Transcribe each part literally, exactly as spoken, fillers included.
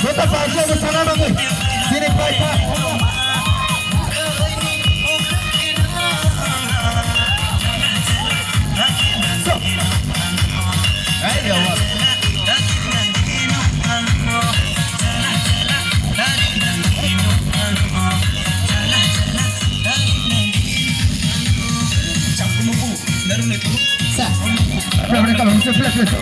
Joto party o sana nangwi. Chini paitha. So. Hey, yo, what? Sa. Apa mereka langsung flash flash?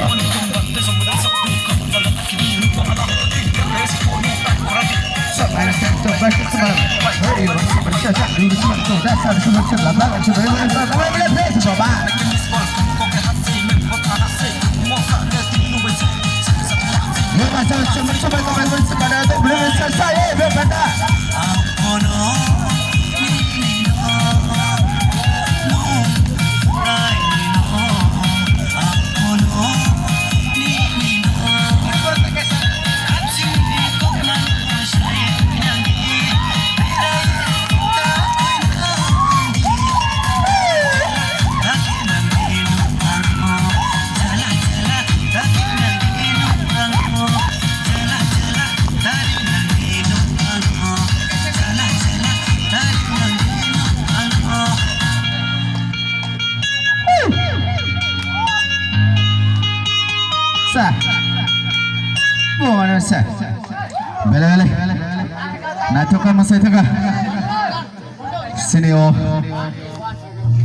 Sa. Buang sa. Bele bele. Naithok kha, mwsai thok kha. Sini o.